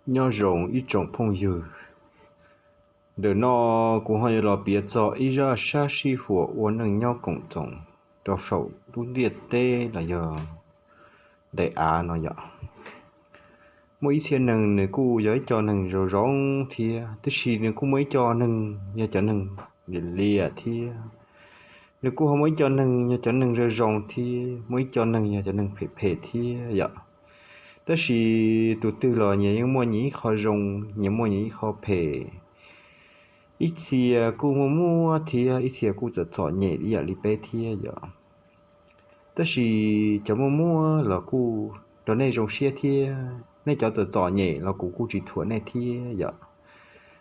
Nyob zoo ib tsoom phooj ywg, ntawm no kuv ho yuav los piav txog ib zaj sab sij huam ua neej nyob koom txoos rau saum lub ntiaj teb los yog daim av no yom. Muaj ib txhia neeg nws kuj yog ib co neeg zoo zoo thiab, tab sis nws kuj muaj ib co neeg yog cov neeg liam liam thiab. Nws kuj ho muaj ib co neeg yog cov neeg zoo zoo thiab, muaj ib co neeg yog cov neeg phem phem thiab yom. Tab sis tus twg los nyias yeej muaj nyias ib qho zoo, nyias muaj nyias ib qho phem. Ib txhia kuj muaj muaj thiab, ib txhia kuj txom txom nyem ib yam li peb thiab yom. Tab sis cov muaj muaj los kuj nrog nej zoo siab thiab, nej cov txom txom nyem los kuv kuj tsis thuam nej thiab yom.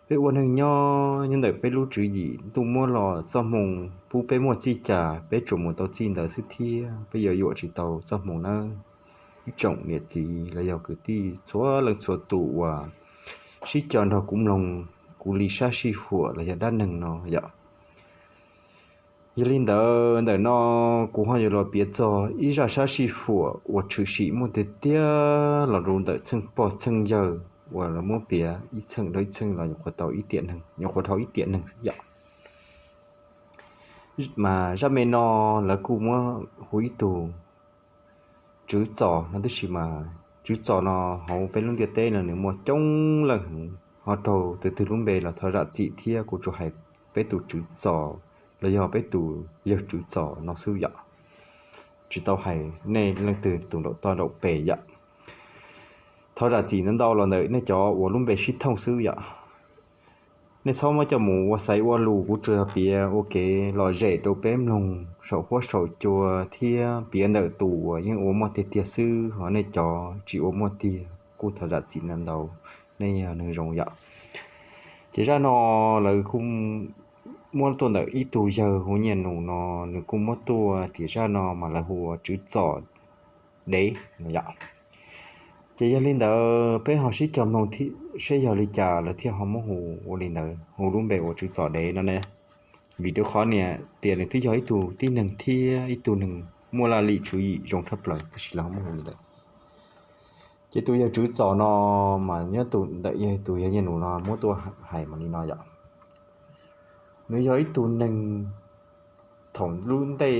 Peb ua neeg nyob nyob ntawm peb lub tswv yim ntuj muab los txoj hmoo pub peb muaj txij cas peb tsuas mus tau txij ntawd xwb thiab, peb yuav yuam tsis tau txoj hmoo nawb. Ib tsoom niam txiv los yog kwv tij txhua leej txhua tus uas sib co nrog kuv mloog kuv li sab sij huam los yog dab neeg no yom. Yog li ntawd, ntawm no kuv ho yuav los piav txog ib zaj sab sij huam uas tshwm sim muaj tiag tiag los rau ntawm txheej pog txheej yawg uas lawv muab piav ib txheej rau ib txheej los nyuam qhuav tau ib tiam neeg, nyuam qhuav dhau ib tiam neeg xwb yom. Mas zaj me no lawv kuj muab hu ib tug tswv txos no, tab sis mas tswv txos no hauv peb lub ntiaj teb no nws muaj coob leej heev, ho raug tus twg lub npe los thov zam txim thiab, kuv tsuas hais peb tus tswv txos los yog peb tus yawg tswv txos no xwb yom. Tsis tau hais nej leej twg tus nraum toj nraum pes yom. Thov zam txim ntau ntau los ntawm nej cov uas lub npe sib thooj xwb yom. Nej txhob muab coj mus ua xaiv ua lus, kuv tsuas yog piav ua kev lom zem rau peb mloog saum huab saum cua thiab piav ntawm tus uas yeej ua muaj tiag tiag xwb, ho nej cov tsis ua muaj tiag kuj thov zam txim ntau ntau, nej yog neeg zoo yom. Ces zaj no lawv kuj muab tuaj ntawm ib tug yawg hu Nyiaj Nus no, nws kuj muab tuaj tiam zaj no mas lawv hu ua tswv txos dev no yom. Ces yog li ntawd peb ho sib cog mloog seb yog li cas lawv thiaj ho muab hu ua li ntawd, hu lub npe ua tswv txos dev no ne. Vim rau qhov niam tias nws twb yog ib tug tib neeg thiab ib tug neeg muaj laj lim tswv yim zoo tshaj plaws, tab sis lawv ho muab hu li ntawd. Ces tus yawg tswv txos no mas nyob tus ntawm tus yawg Nyiaj Nus no muab tuaj hais mas li no yom. Nws yog ib tug neeg, thaum lub ntej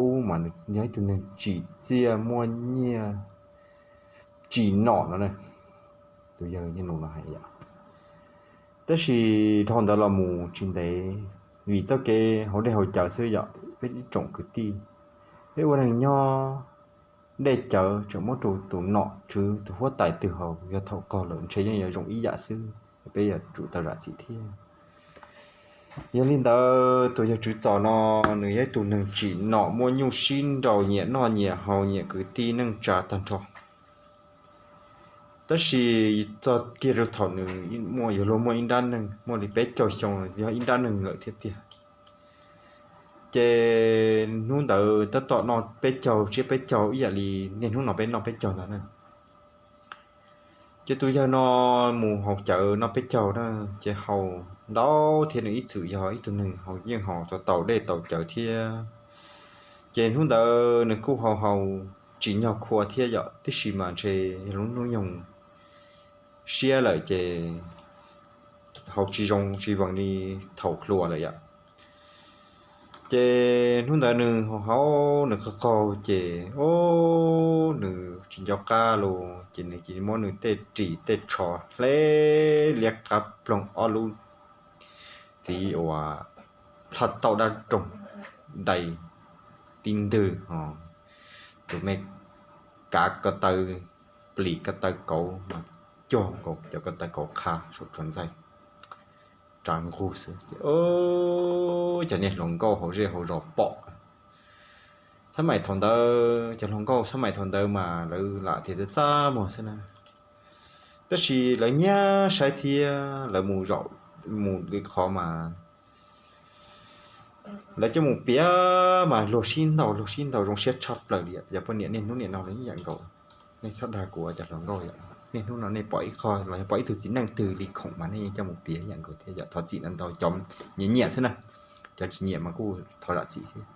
ub mas nws yog ib tug neeg tsim txiaj muaj nyiaj tsim nom no ne. Tus yawg Nyiaj Nus no hais yom. Tab sis dhau ntawd los mus tsis ntev, vim txoj kev hauv dej hauv cawv xwb yom, peb ib tsoom kwv tij, peb ua neeg nyob dej cawv tseem muab rau tus nom tswv tus huab tais twg haus, yog thaum qaug lawm ntshe yeej yuav zoo ib yam xwb, peb yuav tsum tau zam txim thiab. Yog li ntawd tus yawg tswv txos no nws yog ib tug neeg tsim nom muaj nyuj sib nraus, nyiam noj nyiam haus, nyiam kwv tij neej tsa tag nrho. Tab sis txog kiag rau thaum nws muaj, yuav luag muaj ib nrab neeg, muaj li peb caug xyoo, yog ib nrab neeg lawm thiab tiag. Ces hnub ntawd tab tom noj peb caug tsiab peb caug ib yam li niaj hnub no peb noj peb caug ntag na. Ces tus yawg no mus haus cawv noj peb caug na, ces haus ntau thiab, nws ib txwm yog ib tug neeg haus, yeej haus tau taus dej taus cawv thiab. Ces hnub ntawd nws kuj haus haus tsim nyog khua thiab yom, tiam sis mas ntshe yog lub hnub nyoog siab lawm ces haus tsis zoo tsis vees li thaum hluas lawm yom. Ces hnub ntawd nws haus haus nws qaug qaug ces, o, nws tsis nco qab los ces nws cia li muab nws tej ris tej tsho hle liab qab ploog ob lub txiv uas plhaub tauj dab roog dai tib ntwg, tus me kav ko taw, plis ko taw kauv mas cuag nkaus cov ko taw kauv qha saum tsuas ntxaij, tsa nqug xwb. Cov niag hluas nkauj hauv zej hauv zos pom, xab maim thaum ntawd cov hluas nkauj xab maim thaum ntawd mas lawv lam tias txaj muag xwb na. Tab sis lawv nyiam saib thiab lawv mus zaum, mus li qhov mas lawv coj mus piav mas luag sib ntaus luag sib ntaus zoo siab tshaj plaws li. Yog poj niam niaj hnub niam no los ib yam nkaus. Nej txhob dag kuv cov hluas nkauj yom, niaj hnub no nej pom ib qho los yog pom ib tug txiv neej twg li khoom mas nej coj mus piav ib yam nkaus thiab yom. Thov txim ntau ntau, cov nyiam nyiam xwb na, cov tsis nyiam mas kuj thov zam txim thiab.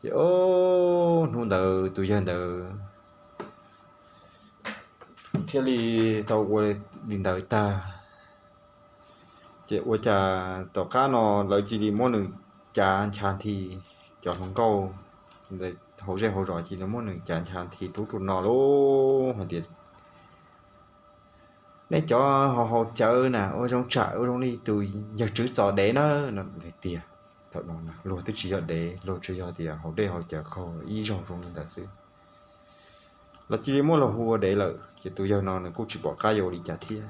Ces hnub ntawd tus yawg ntawd Thiaj li tau ua li ntawd tag, ces ua cas tom qab no lawv cia li muab nws cav ncha nthi, cov hluas nkauj hauv zej hauv zos cia li muab nws cav ncha nthi rub rau no lauj, hais tias, nej cov haus haus cawv na ua zoo tsam ua zoo li tus yawg Tswv Txos dev na no tiag. Thaum no luag twb tsis yog dev, luag tsuas yog tias haus dej haus cawv qaug ib zaug zoo li ntawd xwb. Los cia li muab luag hu ua dev lawm, ces tus yawg no nws kuj tsis pom qab yuav ua li cas thiab.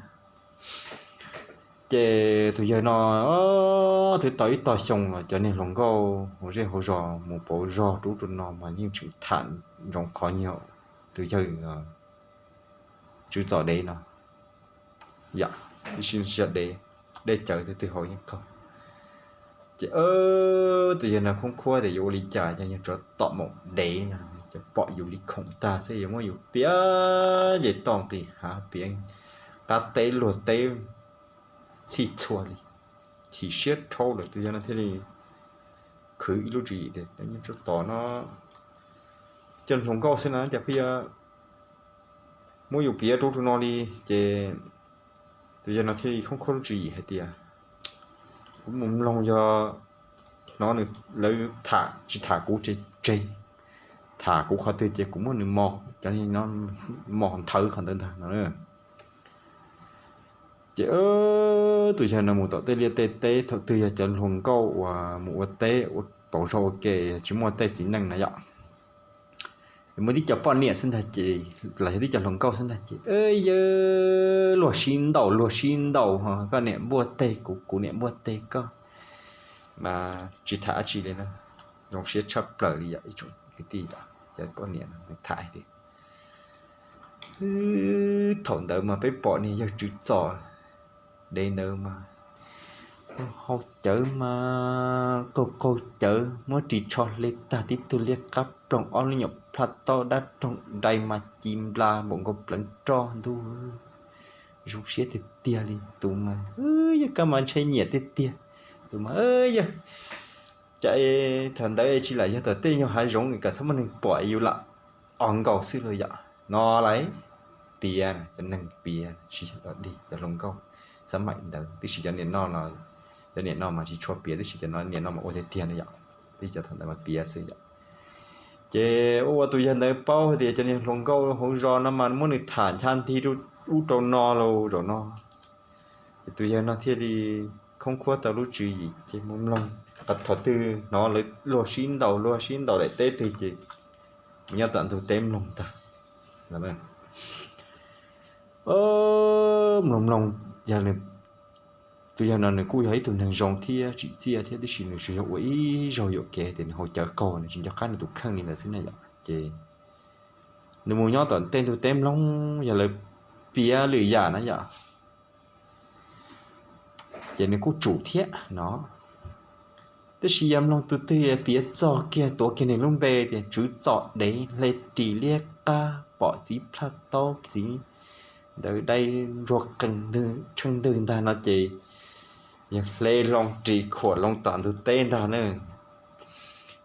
Ces tus yawg no twb tau ib tog xyoo los cov niag hluas nkauj hauv zej hauv zos mus pauv zog rub rau no mas yeej tseem tham ntsoov qhov nyuag tus yawg Tswv Txos dev no yom, ib sij sij dev, dej cawv twg twg haus yeej qaug. Ces tus yawg no khoob khuab tias yuav ua li cas, yog yog rov tom mus dev no ces pom yus li khoom tag xwb yuav muab yus piav nce toj nqis hav, piav qab teb luag teb txhij txhua li. Chim siab dhau lawm tus yawg no thiaj li khwv ib lub tswv yim tias, tso tom no cov hluas nkauj xwb na cas pheej yuav muab yus piav rub rau no li. Ces tus yawg no thiaj li khoob khuab lub tswv yim hais tias, kuv mus mloog yog hnov nws, lawv tham tsis tham kuv tseg tseg, tham kuv qhov twg ces kuv muab nws mos, cov no mos nthawv qhov ntawd ntag no. Ces tus yawg no mus tom tej liaj tej teb, thaum twg yog cov hluas nkauj uas mus ua teb ua pauv zog ua ke, tsis muaj tej txiv neej na yom, muaj tib co poj niam xwb ntag ces, los yog tib co hluas nkauj xwb ntag ces, yawg, luag sib ntaus luag sib ntaus, koj niam npuaj teg kuv, kuv niam npuaj teg koj, mas tsis tham dab tsi li na. Zoo siab tshaj plaws li yom ib tsoom kwv tij, cov poj niam no tham hais tias, thaum ntawd mas peb pom niag yawg Tswv Txos dev ntawd mas haus cawv mas qaug qaug cawv, muab ris tsho hle tag, tib tug liab qab ploog, ob lub nyuam plhaub taub dab roog dai mas ci nplas npaum nkaus plawv roj ntuj. Zoo siab tiag tiag li tus mas, yog koj mas ntshai nyiam tiag tiag. Tus mas, yog cas thaum ntawd tsis lam yog tom tej nyuag hav zoov kom txhob muaj neeg pom yus lam os nkaus xwb los yom no lauj. Piav, cov neeg piav tsis yog dog dig, cov hluas nkauj xab maim ntawd tib si, cov niam no, cov niam no mas tsis tshua piav tib si, cov niam no mas ua tiag tiag no yom, tib cov thaum ntawd mas piav xwb yom. Ces ua ua tus yawg ntawd paub tias cov niag hluas nkauj hauv zos no mas muab nws tham ncha nthi ub rau no los zaum no. Ces tus yawg no thiaj li khoob khuab tau lub tswv yim ces mus mloog, thaum twg hnov lawv luag sib ntaus luag sib ntaus daim teb twg ces mus nyob tom ntug teb mloog ntag. Mloog mloog, yog tus yawg no nws kuj yog ib tug neeg zoo thiab tsim txiaj thiab, tiam sis nws tsuas yog ua ib zaug yuam kev tias nws haus cawv qaug, nws tsis nco qab nws tus kheej li ntawd xwb na yom. Ces nws mus nyob tom tej ntug teb mloog, yog lawv piav lwm yam na yom, ces nws kuj tsum thiab no. Tab sis yog mloog tus twg piav txog kiag, tuav kiag nws lub npe tias Tswv Txos dev hle ris liab qab, pom txiv plhaub taub, txiv ntawd dai ntsuag qees tsheej ntwg ntag no ces yog hle loo ris khuam loo tom ntug teb ntag na.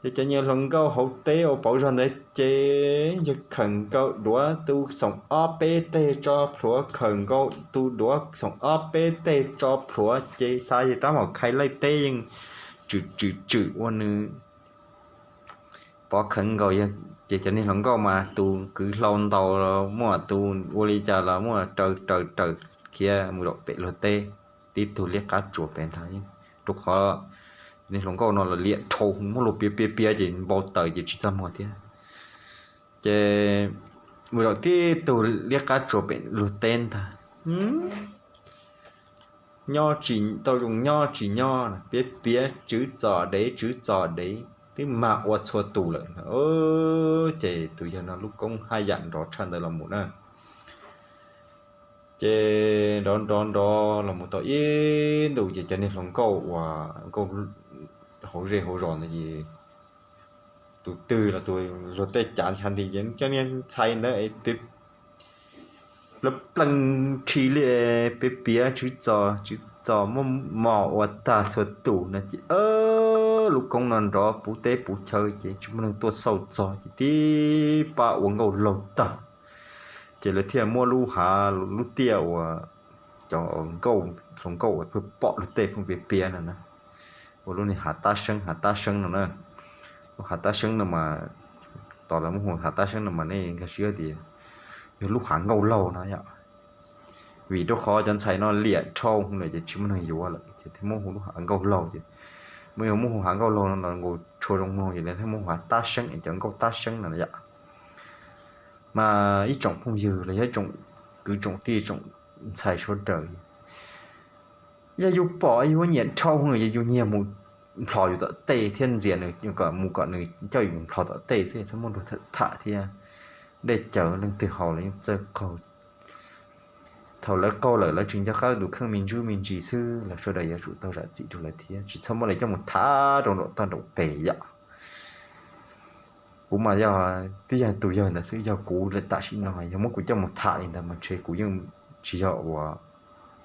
Ces cov niag hluas nkauj hauv teb ua pauv zog ntawd ces yog khawm nkaus duav tus xoom ob peb teg tso plhuav, khawm nkaus tus duav xoom ob peb teg tso plhuav ces xav yog rab mom khai laij teb yeej tswm tswm tswm ua nws pov khawv nkaus. Ces cov niag hluas nkauj mas tus kwv hlau ntaus los muaj, tus ua li cas los muaj, raws raws raws khiav mus zaum pem luag teb, tib tug liab qab tsuas pem ntag. Rau qhov niag hluas nkauj no los liam dhau, muab luag piav piav piav ces npau taws ces tsis txaj muag thiab. Ces mus zaum tib tug liab qab tsuas pem luag teb ntag. Nyob tsis tau zoo, nyob tsis nyob, piav piav Tswv Txos dev, Tswv Txos dev, twb mag ua txhua tus lawm. Ces tus yawg no lub koob haj yam nrov tshaj ntawd los mus na. Ces nrov nrov nrov los mus tau ib ntus ces cov niag hluas nkauj uas nkauj hauv zej hauv zos ntawd ces tus twg los tus luag tej cav ncha nti ces cov niag ntxhais ntawd peb plees plees khi li, piav piav Tswv Txos, Tswv Txos muab mos ua tag txhua tus no ces lub koob no nrov puv teb puv chaw ces tsis muaj neeg tuaj xauj txog ces tib pab ua nkauj laug tag. Ces lawv thiaj muab lub hav lub tiaj uas cov nkauj, hluas nkauj uas pheej pom luag tej pheej piav piav no na, ua lub niag hav tab seeb, hav tab seeb no na. Lub hav tab seeb no mas, tos lawv muab hu hav tab seeb no mas nej nkag siab tias yog lub hav nkauj laug no yom. Vim rau qhov cov ntxhais no liam dhau lawm ces tsis muaj neeg yuav lawm ces thiaj muab hu lub hav nkauj laug ces, muab yog muab hu hav nkauj laug no los nkaus tshua zoo mloog ces lawv thiaj muab hu hav tab seeb es cov nkauj tab seeb no yom. Mas ib tsoom phooj ywg los yog ib tsoom kwv tsoom tij tsoom ntxhais sawv daws, yog yus pom yus nyiam dhau ces yus nyiag mus nplhos yus tom tej thiab ntxias nws kom mus, kom nws coj yus nplhos tom tej xwb, txhob muaj lus tham thiab dej cawv leej twg haus los yeej txawj qaug. Thaum lawv qaug lawm lawv tsis nco qab tus kheej me ntsis me ntsis xwb, lawv sawv daws yuav tsum tau zam txim rau lawv thiab tsis txhob muab lawv coj mus tham rau nraum toj nraum pes yom. Kuv mas yog twb yog tus yawg ntawd xwb, yog kuv tam sim no yog muab kuv coj mus tham li ntawd mas ntshe kuv yeej tsis yog uas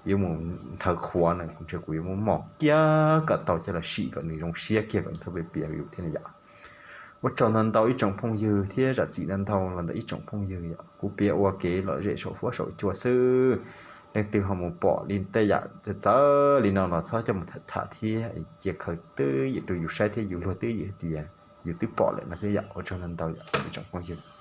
yuav mus nthawv qhuav na, kuv ntshe kuv yuav muab mos kiag kom tau coj los sim kom nws zoo siab kiag kom nws txhob piav yus thiab na yom. Ua tsaug ntau ntau ib tsoom phooj ywg thiab zam txim ntau ntau los ntawm ib tsoom phooj ywg yom. Kuv piav ua kev lom zem saum huab saum cua xwb, leej twg ho mus pom li tej yam txawv txawv li no los txhob coj mus tham thiab, cia khaws twj ywm rau yus saib thiab yus luag twj ywm hais tias yus twb pom lawm no xwb yom. Ua tsaug ntau ntau yom ib tsoom phooj ywg.